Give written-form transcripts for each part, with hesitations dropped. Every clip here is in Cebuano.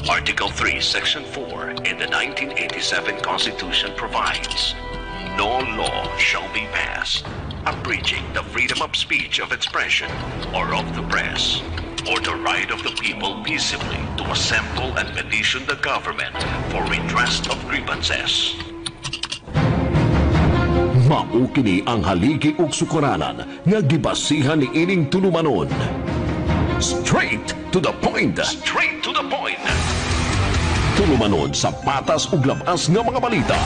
Article 3, Section 4 in the 1987 Constitution provides, "No law shall be passed abridging the freedom of speech, of expression, or of the press, or the right of the people peaceably to assemble and petition the government for redress of grievances." Mao kini ang haligi ug sukaranan nga gibasihan ni ining tulumanon. Straight to the point. Straight to the point. Tulumanon sa patas ug labas nga mga balita.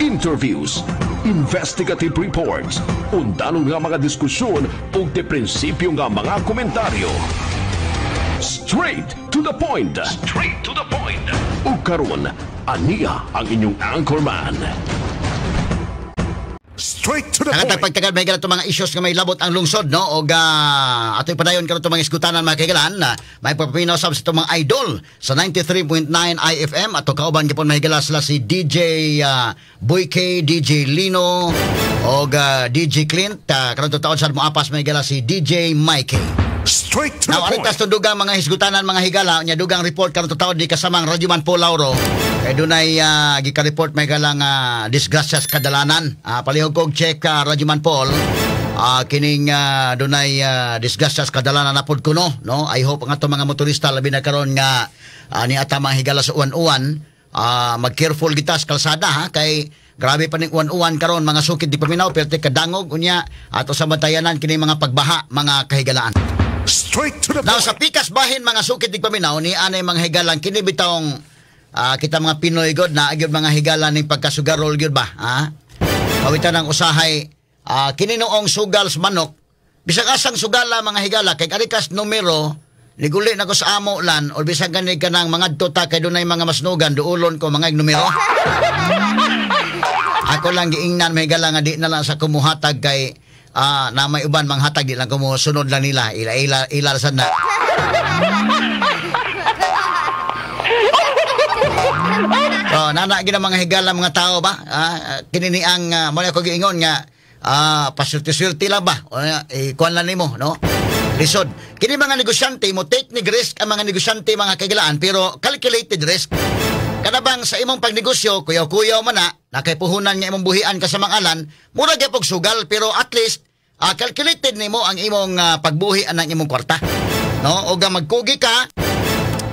Interviews, investigative reports, undanon nga mga diskusyon ug de prinsipyo nga mga komentaryo. Straight to the point. Straight to the point. Ug karon, aniya ang inyong anchorman. Straight to the Nakatag point. Pagtagal may itong mga issues nga may labot ang lungsod, no? Og atoy padayon karon itong mga iskutanan, mga kahigalaan na may papaminaw sab sa itong mga idol sa 93.9 IFM ato kauban gyapon, mahigala, sila si DJ Boy K, DJ Lino og DJ Clint. Karon taon sad mo apas, mahigala, si DJ Mikey. Straight to the Now, point. Aritas dugang mga hisgutanan, mga higala, nya dugang report karon taon di kasamang Radyoman Paul Lauro. Kay dunay gika-report may galang disgrasya sa kadalanan. Palihog kog check, Radyoman Paul. Kining dunay disgrasya sa kadalanan na pod kuno, no? I hope ang ato mga motorista, labi na karon nga ni ata mga higala sa uwan-uwan, mag-careful kita sa kalsada ha, kay grabe pa ning uwan-uwan karon, mga sukid di paminaw, perti kadangog unya ato sa bantayanan kini mga pagbaha, mga kahigalaan. Straight to the Now point. sa pikas bahin, mga sukid di paminaw, ni anay mga higalan kini bitawng kita mga Pinoy god na gyud mga higala ning pagkasugarol gyud ba, ha? Pawitan ng usahay kini noong sugal sa manok, bisag asang sugala, mga higala, kay arikas numero niguli na ko sa amo lan or bisag gani kanang mga ta kay dunay mga masnugan, duulon ko mga numero. Ako lang giingnan, may higala, nga di na lang sa kumuhatag kay na may uban manghatag, di lang kumusunod lang nila, ila ila ila sad na. Oh, nana gina mga higala mga tao ba? Kini ni ang mo na ko giingon nga pasulti-sulti lang ba? O, ikuan lang nimo, no? Lisod. Kini mga negosyante mo take ni risk ang mga negosyante, mga kagilaan, pero calculated risk. Kada bang sa imong pagnegosyo, kuyaw-kuyaw man na, nakay puhunan nga imong buhian ka sa mga alan, mura gyud sugal, pero at least calculated nimo ang imong pagbuhi anang imong kwarta. No? O ga magkugi ka,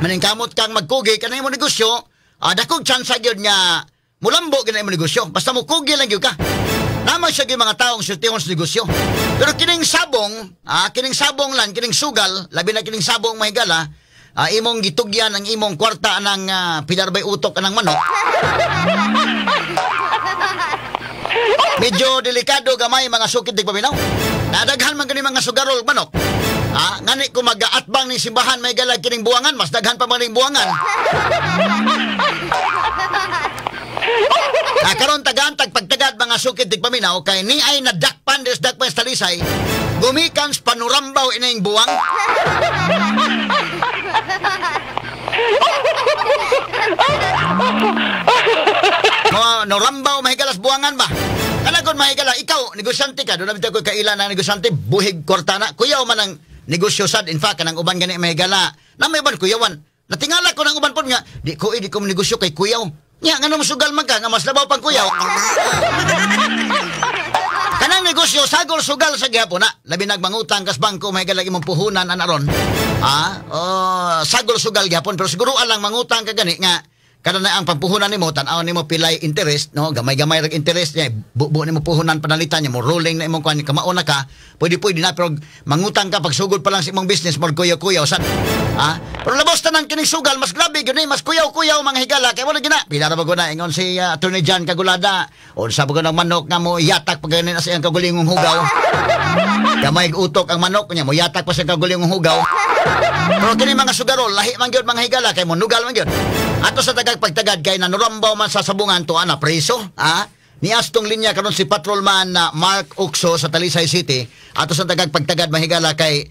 maningkamot kang magkugi kanang imong negosyo, dakong chance gyud nga mulambo gyud na imong negosyo. Basta mo kugi lang gyud ka. Naman siya gyud mga taong sultihon sa negosyo. Pero kining sabong lang, kining sugal, labi na kining sabong, mahigala, imong gitugyan ang imong kwarta ng pinarbay utok anang manok. Medyo delikado gamay, mga sukid di paminaw. Nadaghan man kani mga sugarol manok. Ngani kung magaatbang ning simbahan, may galag kining buwangan, mas daghan pa man ning buwangan. Karon tagaan tag pagtagad, mga sukid di paminaw, kay ni ay nadakpan des dakpan sa Talisay, gumikan sa panurambaw ining buwang. Mga norambaw mahigalas buwangan ba? Kanakon mahigala, ikaw, negosyante ka, doon na bitaw ko kaila na negosyante, buhig kwarta na, kuyaw man ang negosyo sad, in fact, kanang uban gani mahigala, na may uban kuyawan. Natingala ko ng uban po nga, di ko, di ko negosyo kay kuyaw. Nya, nga sugal man ka, nga mas labaw pang kuyaw. Kanang negosyo, sagol sugal sa gihapon na. Labi nagmangutang kas bangko, mahigala imong puhunan anaron. Oh, sagol sugal gihapon, pero siguro alang mangutang ka gani nga, kada na ang pampuhunan nimo, tan-aw nimo pilay interest, no, gamay-gamay rag interest niya, bubo nimo puhunan panalitan niya mo rolling na imong kuan, kamao na ka, pwede pwede na, pero mangutang ka pagsugod pa lang sa imong business mo kuyaw-kuyaw sad. Pero labos tanan kining sugal, mas grabe gyud ni, mas kuyaw-kuyaw, mga higala, kay wala gina. Pila ra ba na ingon si Attorney John Kagulada, unsa ba ng manok nga mo yatak pag ganin na sa iyang kagulingong hugaw. Gamay utok ang manok niya, mo yatak pa sa kagulingong hugaw. Pero kini mga sugarol, lahi man gyud, mga higala, kay mo nugal man gyud. Ato sa tagag pagtagad kay nanurambaw man sa sabungan to ana preso, ha? Niastong linya karon si patrolman na Mark Ukso sa Talisay City. Ato sa tagag pagtagad, mahigala, kay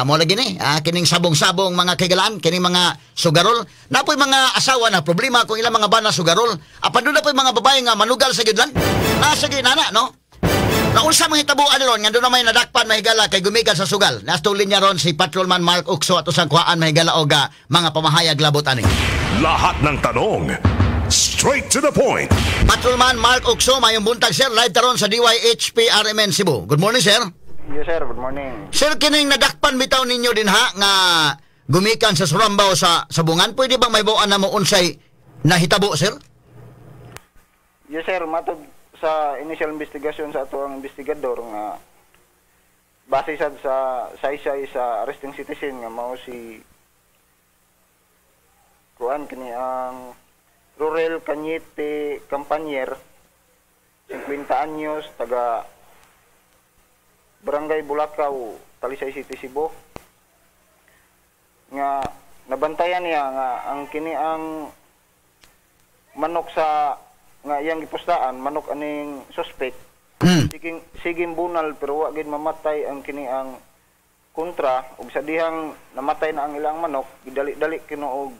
mo lagi ni, kining sabong-sabong, mga kahigalaan, kining mga sugarol. Napoy mga asawa na problema kung ilang mga bana sugarol. Apan doon na po'y mga babae nga manugal sa gidlan. Nasa ginana, no? Naunsa mga hitabuan ron nga doon na may nadakpan, mahigala, kay gumikan sa sugal. Nastulin niya ron si Patrolman Mark Ukso at usang kuhaan, mahigala, og mga pamahayag labot ani. Lahat ng tanong, straight to the point. Patrolman Mark Ukso, mayong buntag, sir. Live taron sa DYHP RMN Cebu. Good morning, sir. Yes, sir. Good morning. Sir, kining nadakpan bitaw ninyo din ha nga gumikan sa surambaw sa sabungan, pwede bang may buwan na mo unsay nahitabo, sir? Yes, sir. Matod sa initial investigation sa ato ang investigador nga base sad sa saysay sa arresting citizen nga mao si kuan kini ang Rurel Cañete Campanier, 50 anyos, taga Barangay Bulacau, Talisay City, Cebu, nga nabantayan niya nga ang kini ang manok sa nga iyang gipustaan, manok aning suspect, siging bunal pero wa gid mamatay ang kini ang kontra, ug sa dihang namatay na ang ilang manok, gidali-dali kino og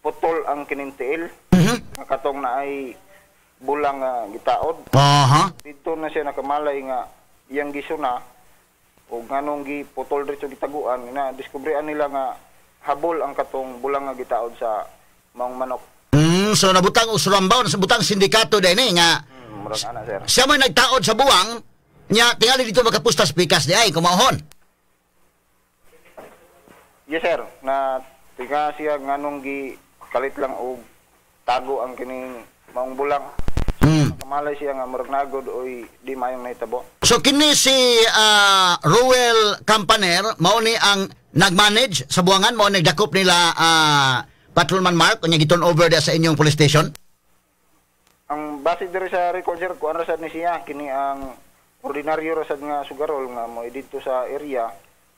putol ang kining tiil nga katong na ay bulang nga gitaod. Dito na siya nakamalay nga iyang gisuna ug nganong giputol diretso gitaguan, na diskubrian nila nga habol ang katong bulang nga gitaod sa maong manok. So nabutang og surambaw, nabutang sindikato din eh nga Murag ana, sir. Siya may nagtaod sa buwang nya tingali dito makapustas pikas di ay kumahon. Yes, sir, na tinga siya nganong gi kalit lang og tago ang kining maong bulang. Nakamalay siya nga murag nagod oy di maayong nahitabo. So kini si Ruel Campaner mao ni ang nagmanage sa buwangan, mao nagdakop nila, Patrolman Mark, unya giturn over dia sa inyong police station. Ang base diri sa record, sir, kuan ra sad ni siya kini ang ordinaryo ra sad nga sugarol nga mo didto sa area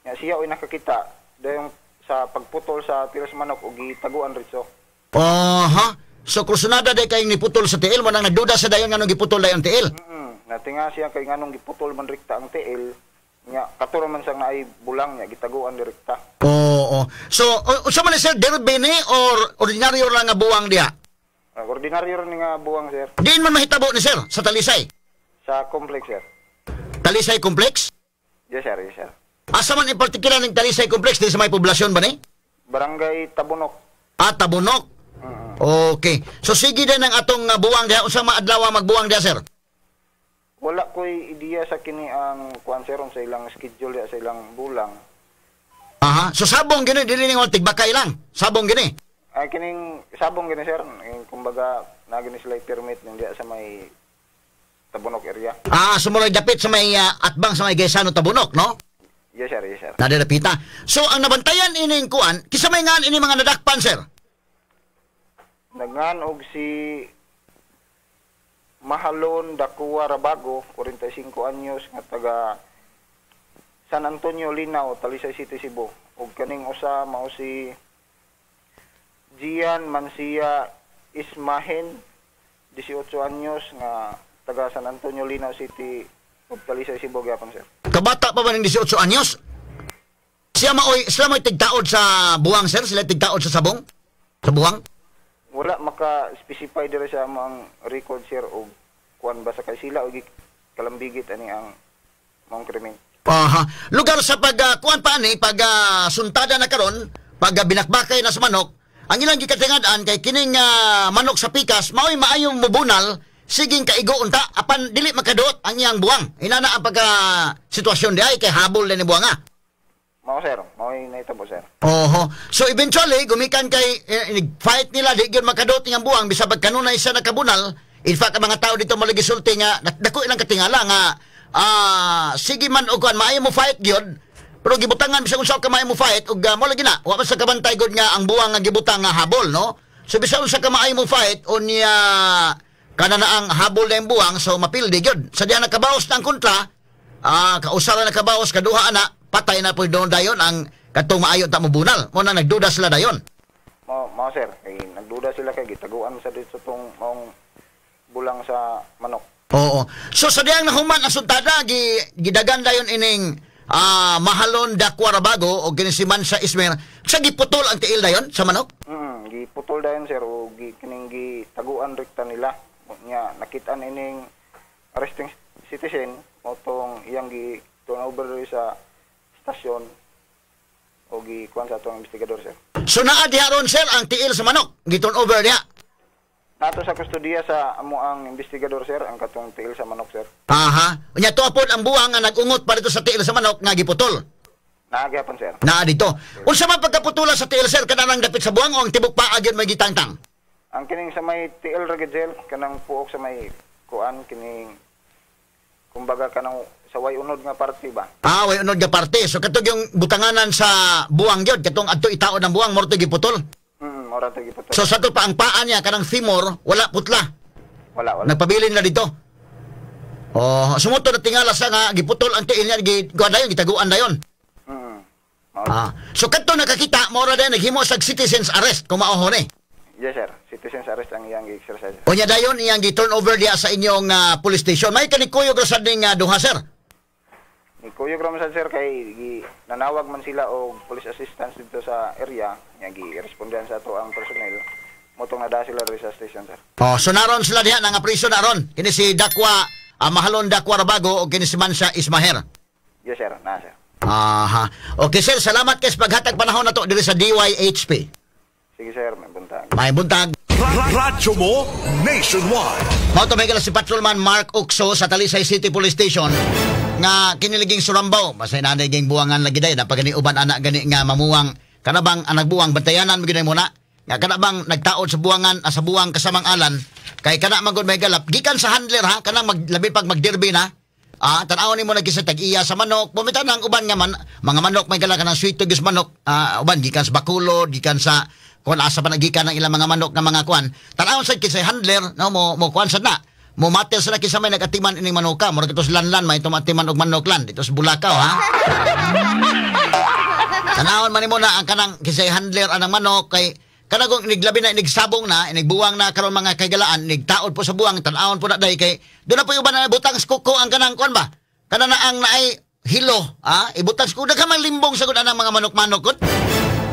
nga siya oy nakakita dayon sa pagputol sa tiil sa manok ug gitaguan ritso. Aha. So kursunada day kay niputol sa tiil mo nang nagduda sa dayon nganong giputol dayon tiil. Natinga siya kay nganong giputol man rekta ang tiil nya katuro man sang naay bulang nya gitaguan direkta. Oo. So unsa man ni, sir, derby ni or ordinaryo lang nga buwang diha? Ordinaryo ra ni nga buwang, sir. Diin man mahitabo ni, sir, sa Talisay? Sa complex, sir. Talisay Complex? Yes, sir, yes, sir. Asa man in particular ning Talisay Complex, di sa may poblasyon ba ni? Barangay Tabunok. Ah, Tabunok. Okay. So sige din ang atong buwang diha, unsa maadlaw magbuwang diha, sir? Wala ko'y ideya sa kini ang kuan, sir, sa ilang schedule diha sa ilang bulang. Aha. So sabong gini, dili ning tigbakay lang. Sabong gini. Ay kining sabong gini, sir. Yung, kumbaga naa gini sila permit ning diha sa may Tabunok area. Ah, sumuloy dapit sa may atbang sa may Gaisano Tabunok, no? Yes, sir, yes, sir. Nadirapita. So ang nabantayan ining kuan, kisa may ngan ini mga nadakpan, sir? Nagngan og si Mahalon Dakua Rabago, 45 anyos, nga taga San Antonio Linao, Talisay City, Cebu. Ug kaning usa mao si Gian Mancia Ismahen, 18 anyos, nga taga San Antonio Linao City ug Talisay, Cebu gyapon, sir. Kabata pa ba ning 18 anyos? Siya maoy, sila may tigtaod sa buwang, sir? Sila tigtaod sa sabong? Sa buwang? Wala maka-specify diri sa among record, sir, og kuan ba sa kay sila og kalambigit ani ang maong krimen. Aha. Lugar sa pag kuan pa ani pag suntada na karon, pag binakbakay na sa manok, ang ilang gikatingad-an kay kining manok sa pikas maoy maayong mubunal, siging kaigo unta apan dili makaduot ang iyang buwang. Inana ang pagka sitwasyon di ay kay habol din ni buwang ah. Mao, sir, mao nahitabo, sir. Oho. So eventually gumikan kay fight nila di gyud makaduot ang buwang bisag pag kanunay siya nakabunal. In fact, ang mga tao dito maligisulti nga dako ilang katingala nga sige man og kuan maayo mo fight gyud pero gibutangan bisag unsa ka maayo mo fight ug mo lagi na wa man sa kabantay gud nga ang buwang nga gibutang nga habol, no? So bisag unsa ka maayo mo fight unya kana na ang habol na yung buwang, so mapildi gyud sa diha nakabaos na ang kontra, kausa ra nakabaos kaduha ana patay na po doon dayon ang katong maayo ta mo bunal mo na nagduda sila dayon. Mao, sir, kay nagduda sila kay gitaguan sa dito tong maong bulang sa manok. Oo. So sa diyang nahuman ang suntada, gidagan dayon ining Mahalon Dakwa Rabago o kini si Mansa Ismer. Sa giputol ang tiil dayon sa manok? Giputol dayon, sir, o kining gitaguan rekta nila. Nya nakitaan ining arresting citizen mao tong iyang gi turn over diri sa stasyon o gi kuan sa atong investigador, sir. So naa diha ron, sir, ang tiil sa manok. Gi-turn over diha. Nato sa kustodiya sa amo ang investigador, sir, ang katong tiil sa manok, sir. Aha. Unya tuwa pod ang buwang nga nag-ungot pa dito sa tiil sa manok nga giputol. Naa gyapon, sir. Naa dito. Unsa man pagkaputula sa tiil, sir, kanang dapit sa buwang o ang tibok paa gyud may gitangtang? Ang kining sa may tiil ra gyud, sir, kanang puok sa may kuan kining kumbaga kanang sa way unod nga parte ba. Ah, way unod nga parte. So katong yung butanganan sa buwang gyud, katong adto itaod ng buwang mao to giputol. Mao ra to giputol. So sa to pa ang paa niya kanang femur wala putla. Wala, wala. Nagpabilin na dito. Oh, sumuto na tingala sa nga giputol ang tiil niya gi kuan dayon gitaguan dayon. Mao. Ah. So kadto nakakita mao ra dayon naghimo sa citizens arrest kung mao ni. Yes, sir. Citizens arrest ang iyang gi-exercise. Unya dayon iyang gi-turn over diha sa inyong police station. May kanikuyog ra sad ning duha, sir. Ni kuyog ra man sad, sir, kay gi nanawag man sila og police assistance dito sa area nya gi-respondehan sa ato ang personnel mao tong naa sila diri sa station, sir. Oh, so naron sila diha nga priso na ron. Kini si Dakwa Mahalon Dakwa Rabago o kini si Mansa Ismaher. Yes, sir, na sir. Aha. Okay, sir, salamat kay sa paghatag panahon nato diri sa DYHP. Sige, sir, may buntag. May buntag. Radyo mo nationwide. Mao to may si Patrolman Mark Ukso sa Talisay City Police Station nga kiniliging Surambaw. Basta nanay ging buwangan lagi day na pagani uban anak gani nga mamuwang kanabang ang nagbuwang bantayanan mo gyud mo na nga kanabang nagtaod sa buwangan sa buwang kasamang alan kay kana man gud may galap gikan sa handler ha kanang maglabi pag magderby na. Ah, tan-awon nimo nagkisa tag-iya sa manok. Bumita ng uban nga man, mga manok may gala kanang sweet tugis manok. Ah, uban gikan sa Bacolod, gikan sa kuan asa pa nagikan ang ilang mga manok nga mga kuan. Tan-awon sad kisay handler, no mo mo kuan sad na. Mo mater sa kinsa may nagatiman ining manoka. Murag ito sa lanlan may tumatiman og manok lan dito sa Bulacau ha. Tanawon man nimo na ang kanang kisay handler anang manok kay kanang niglabi na inigsabong na inigbuwang na karon mga kaigalaan nigtaod po sa buwang tan-awon po na day kay doon na po yung uban na butang sa kuko ang kanang kuan ba kana na ang naay hilo ha ibutang sa kuko daghan man limbong sa gud anang mga manok-manok gud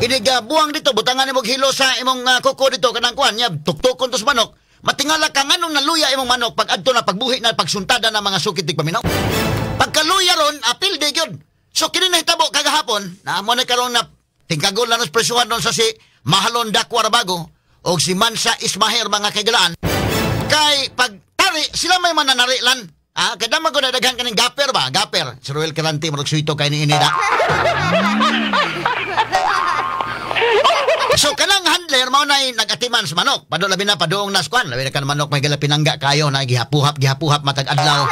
inig buwang dito butangan nimo hilo sa imong kuko dito kanang kuan nya tuktukon to sa manok matingala ka nganong naluya imong manok pag adto na pagbuhi na pagsuntada na mga sukit tigpaminaw pagkaluya ron apil di gyud. So kini nahitabo kagahapon na mo na karon na tingkagol na nos presuhan ron sa si Mahalon Dakwa Rabago o si Mansa Ismaher mga kaigalaan kay pag tari sila may mananari lan ah kada man ko nadaghan kaning gaper ba gaper si Roel Kerante murag suito kay ni inida. So kanang handler mao nay nagatiman sa manok pado labi na paduong nas kuan labi na kan manok may gala pinangga kayo na gihapuhap gihapuhap matag adlaw.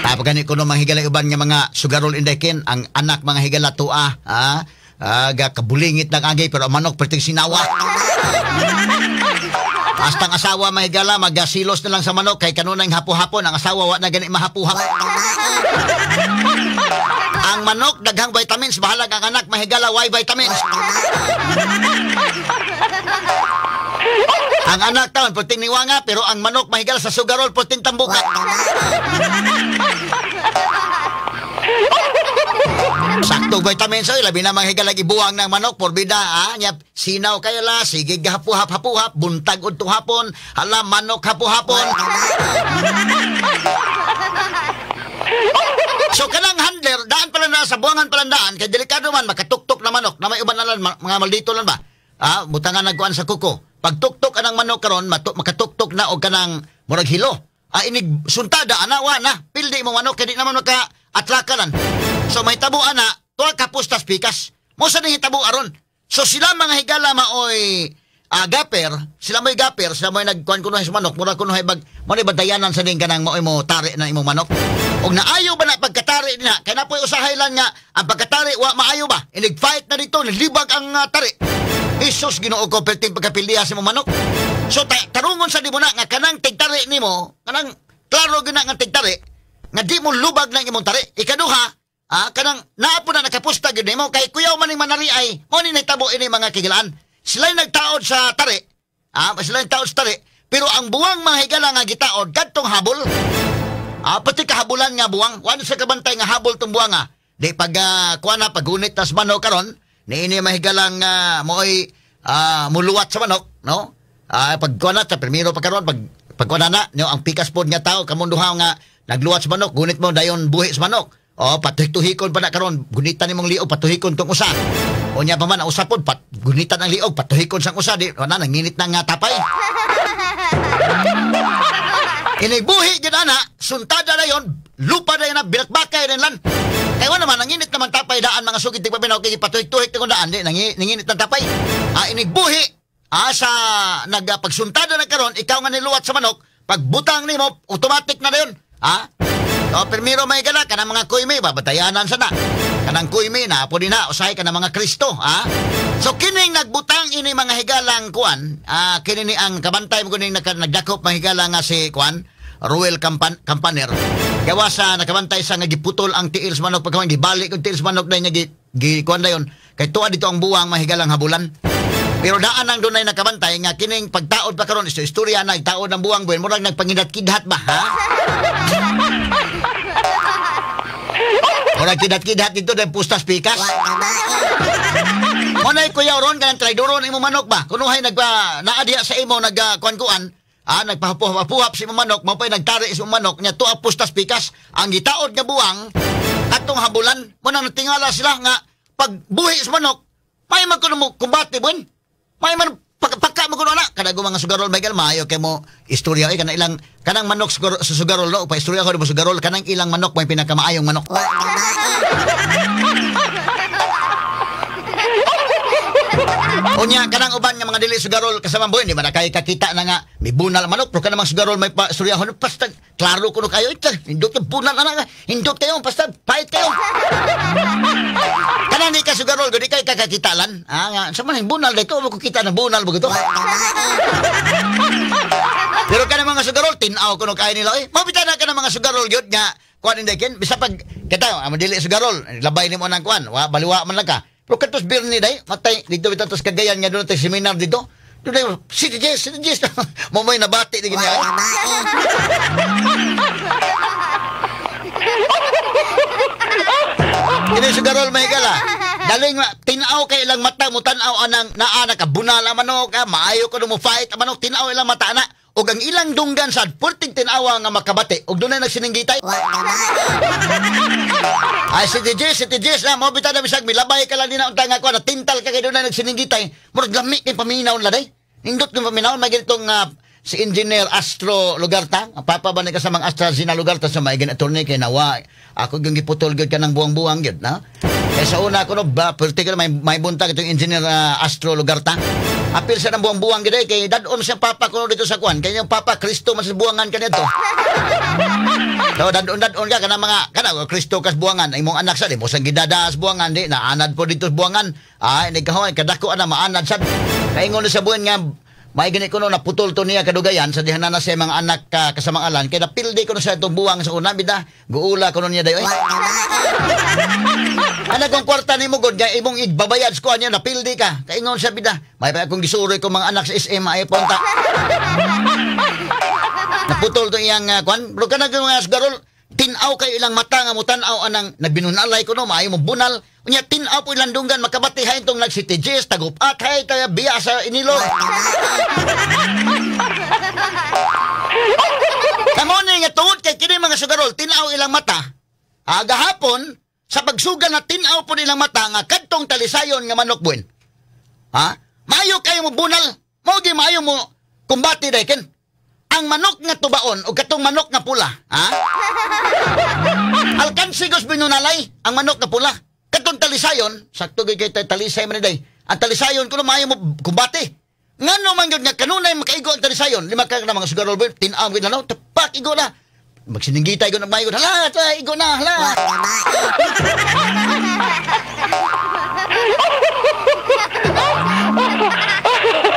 Tapos gani kuno mga higala uban nga mga sugarol indekin ang anak mga higala tua ah ga kabulingit ng agay pero ang manok perting sinawa. Hasta ang asawa mahigala magasilos na lang sa manok kay kanunay hapo-hapon ang asawa wa na gani mahapuhap. Ang manok daghang vitamins bahalag ang anak mahigala y vitamins. Ang anak taon perting niwanga pero ang manok mahigala sa sugarol perting tambuka. Sakto vitamins oy labi na mga higalag ibuwang ng manok porbida ah nya sinaw kayo la sige hapuhap hapuhap buntag udto hapon hala manok hapuhapon. So kanang handler daan pala na sa buwangan pala daan kay delikado man makatuktok na manok na may uban na lan mga maldito lan ba ah butangan nagkuan sa kuko pagtuktok anang manok karon makatuktok na og kanang murag hilo ah inig suntada ana wa na pildi mo manok kay di naman maka atrakalan. So may tabo ana, tuwa kapos tas pikas. Mo sa ning hitabo aron. So sila mga higala maoy gaper, sila mo'y gaper, sila mo'y nagkuan kuno sa manok, mura kuno bag mo ni bantayanan sa ning kanang maoy mo tari na imong manok. Og naayo ba na pagkatari na kay napoy usahay lang nga ang pagkatari wa maayo ba. Inig fight na dito, naglibag ang tari. Isus Ginoo ko perting pagkapildiha sa imong manok. So tarungon sa di mo na nga kanang tigtari nimo, kanang klaro gyud na nga tigtari nga di mo lubag na imong tari. Ikaduha, kanang naa po na nakapusta gyud nimo kay kuyaw man ning manari ay mo ni nahitabo ini mga kigilaan. Sila'y nagtaod sa tari. Sila'y nagtaod sa tari, pero ang buwang mga higala nga gitaod kadtong habol. Pati kahabulan nga buwang, wano sa kabantay nga habol tong buwang ah. Di pag kuan na paggunit tas manok karon, niini mahigalang mo'y muluwat sa manok, no? Pag kuan na sa primero pa karon pag pag kuan na no ang pikas pod nga tao kamunduha nga Nagluwat sa manok, gunit mo dayon buhi sa manok. O patuhik-tuhikon pa na karon, gunitan nimong liog patuhikon tong usa. O nya pa man usa pod pat gunitan ang liog patuhikon sang usa di wala nanginit na nga tapay. Inigbuhi gid ana, suntada na yon, lupa na yon, binakbakay rin lan. Kaya wala naman, nanginit naman tapay daan mga sugid tigpaminaw kay patuhik-tuhik kung daan di nanginit ng tapay. Inigbuhi sa nagpagsuntada na karon, ikaw nga niluwat sa manok, pagbutang nimo automatic na dayon. O primero may gala kanang mga kuymi babatayanan sana. Kanang kuymi na po din na usahay kanang mga Kristo, ha? So kining nagbutang ini mga higalang kuan, kini ni ang kabantay mo kuning nagdakop mga higala nga si kuan Ruel Campaner. Gawa sa nakabantay sa nga giputol ang tiil sa manok pagkaman gibalik ang tiil sa manok dahil niya gi kuan dayon kay tuwa dito ang buwang mahigalang habulan. Pero daan ang dunay nakabantay nga kining pagtaod pa karon istorya na taod ang buwang buwan murag nagpangidat-kidhat ba, ha? Murag kidat-kidhat dito dahil pustas pikas. Monay kuya ron kanang traidoron imo manok ba? Kunuhay nagpa naadiya sa imo nagkuan-kuan, nagpapuhap si imo manok, mao pay nagtari sa imo manok nya tuwa pustas pikas. Ang gitaod nga buwang atong habulan, mo nang natingala sila nga pagbuhi sa manok, may man kuno mo kumbate bun. May man pagka mo kuno na kada mga sugarol Michael maayo kay mo istorya ay kanang ilang kanang manok sa sugarol no pa istorya ko mo sugarol kanang ilang manok may pinakamaayong manok. Unya kanang uban nga mga dili sugarol kasama boy di ba na kay kakita na nga may bunal manok pero kanang mga sugarol may pa istorya ko basta klaro kuno kayo ito hindot yung bunal ana hindot kayo basta pahit kayo. Kanang di ka sugarol gud di kay kakakitalan. Nga sa man bunal dito mo kita ng bunal mo gito. Pero kanang mga sugarol tin-aw kuno kayo nila oy. Mabita na kanang mga sugarol gyud nga kuan inday ken bisa pag kita ang dili sugarol labay nimo nang kuan wa baliwa man lang ka. Pero katos birni day matay dito bitaw tos Cagayan nga doon tay seminar dito. Doon City Jess, City Jess. Mo may nabati di gini. Ini sugarol may gala. Daling tinaw kay ilang mata mo tan-aw anang naa nakabunal ang manok, maayo ko mo fight ang manok, tinaw ilang mata ana. Og ang ilang dunggan sad purting tinawa nga makabati og dunay nagsininggitay. Ay City Jess na mo bitaw na bisag milabay ka lang din na unta nga kuan tintal ka kay dunay nagsininggitay. Murag lami kay paminaw la day. Nindot kay paminaw may ganitong si Engineer Astro Lugarta, ang papa ba ni kasamang AstraZeneca Lugarta sa maigin attorney kay nawa. Ako yung giputol gyud ka ng buwang-buwang gyud na. Kay sa una ko no ba perti ka may buntag itong Engineer Astro Lugarta. Apil siya ng buwang-buwang gyud kay dadon siya papa ko dito sa kuan. Kay yung papa Kristo man sa buwangan kanito. So dadon ka kanang mga kana Kristo kas buwangan imong anak sa di mo sang gidada sa buwangan di naanad po dito sa buwangan. Ay nagkahoy kadako ana maanad sad. Kaingon sa buwan nga may gani ko no naputol to niya kadugayan sa dihan na siya mga anak ka kasamang alan kay napildi ko no sa itong buwang sa una bida guula ko no niya dayo. Anak kong kwarta nimo god nga imong igbabayad sa kuan niya napildi ka kaingon siya bida may pa akong gisuroy ko mga anak sa SM ay punta. Naputol to iyang kuan pero kanang mga sugarol tin-aw kay ilang mata nga mutan-aw anang nagbinunalay ko no maayo mo bunal unya tin-aw po ilang dunggan makabati hay itong nag-City Jess tagupat hay kaya biya sa inilog. Kamone nga tungod kay kini mga sugarol tin-aw ilang mata gahapon sa pagsugal na tin-aw po nilang mata nga kadtong talisayon nga manok buwan. Ha? Maayo kayo mo bunal mao gi maayo mo kumbati day ken. Ang manok nga tubaon o katong manok nga pula, ha? Alkansigos binunalay ang manok nga pula. Katong talisayon, sakto gyud kay talisay man day. Ang talisayon kuno maayo mo kumbate. Ngano man gyud nga kanunay makaigo ang talisayon, lima ka na mga sugarol boy, tin-aw gyud na no, tapak igo na. Magsininggitay gyud maayo, hala, igo na, hala.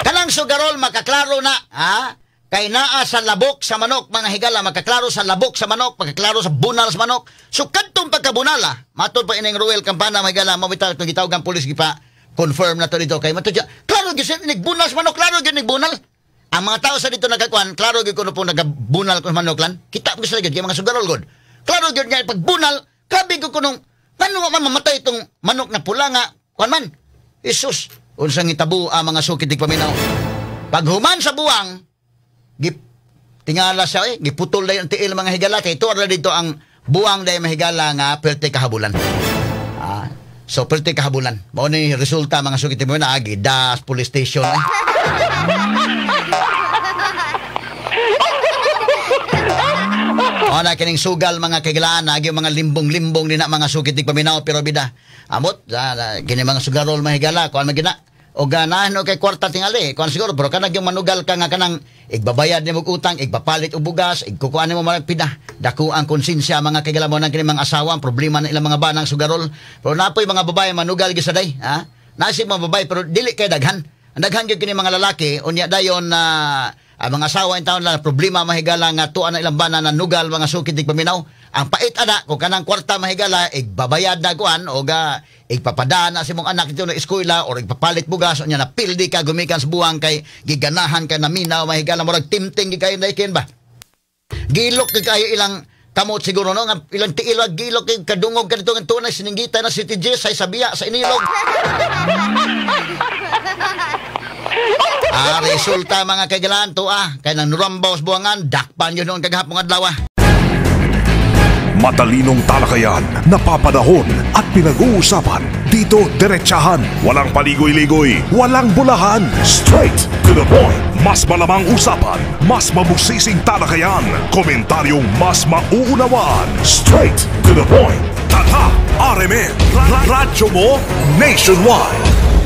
Kanang sugarol makaklaro na, ha? Kay naa sa labok sa manok mga higala, makaklaro sa labok sa manok, makaklaro sa bunal sa manok. So kadtong pagkabunala, matod pa ining Ruel Campana mga higala, mabitaw itong gitawag ang pulis gipa confirm na to dito kay matod siya. Klaro gyud nagbunal sa manok, klaro gyud nagbunal. Ang mga tao sa dito nagkakuan, klaro gyud kuno po nagabunal ko sa manok lan. Kita mo sila gyud kay mga sugarol gud. Klaro gyud nga pagbunal, grabe gyud kunong ngano man mamatay itong manok na pula nga kuan man. Jesus, unsang itabo ang mga sukit paminaw. Paghuman sa buwang, Tingala siya eh, giputol dayon ang tiil mga higala kay tuwa ra dito ang buwang dahil mahigala nga perte kahabulan. Ah, so perte kahabulan. Mao ni resulta mga sukit mo na agi das police station eh. Ona kining sugal mga kagilaan agi mga limbong-limbong ni na mga sukit paminaw pero bida. Amot kini mga sugarol mahigala kuan man gina. O ganahan o kay kwarta tingali kuan siguro pero kanang yung manugal ka nga kanang igbabayad nimo og utang, igpapalit og bugas, igkukuan nimo marag pida. Dako ang konsensya mga kaigala mo nang kini mga asawa, ang problema na ilang mga banang sugarol. Pero napoy mga babae manugal gyud sa day, ha? Nasi mga babae pero dili kay daghan. Ang daghan gyud kini mga lalaki unya dayon na ang mga asawa in taon lang problema mahigala nga tuan na ilang bana na nugal mga sukid dig paminaw. Ang pait ana kung kanang kwarta mahigala igbabayad na kuan o ga igpapadaan na sa imong anak dito na eskwela or igpapalit bugas unya na pildi ka gumikan sa buwang kay giganahan ka na minaw mahigala murag timting gid kayo naikin ba. Gilok kay kayo ilang kamot siguro no nga ilang tiil wa gilok kay kadungog kadto nga tunay sininggita na City G sa Sabiya sa Inilog. Ah, resulta mga kaigalaan to ah kay nang nurambaw sa buwangan dakpan yun noon kagahapon adlaw ah. Matalinong talakayan, napapanahon at pinag-uusapan. Dito diretsahan, walang paligoy-ligoy, walang bulahan. Straight to the point. Mas malamang usapan, mas mabusising talakayan, komentaryong mas mauunawaan. Straight to the point. Tatak RMN, Radyo mo nationwide.